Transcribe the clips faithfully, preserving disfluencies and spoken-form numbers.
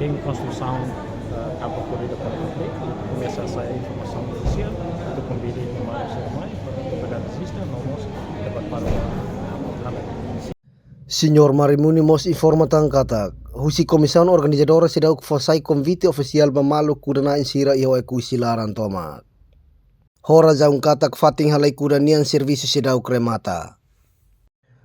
em construção, eh, tanba korrida para o públiku, komesa sai informasaun ofisiál, atu konvida maluk sira mai, para rejista, no mós, para, para, Señór Marimuni mós informa tan katak, husi komisaun organizadora seidauk fó sai konvite ofisiál ba maluk kuda-na'in sira iha Oekusi laran tomak. Ho razaun katak fatin halai kuda nian servisu seidauk remata.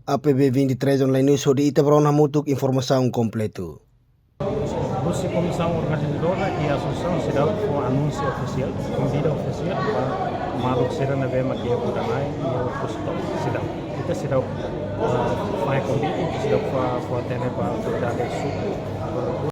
A P B vinte e três Online News hodi ita-boot rona hamutuk informasaun kompletu. Husi komisaun organizadora i asosiasaun seidauk fó anúnsiu ofisiál, konvida ofisiál ba maluk sira ne'ebé mak iha kuda-na'in iha Oekusi tomak, seidauk. Ita seidauk, eh, fó konvite, seidauk fó, fó hatene ba autoridade suku, ba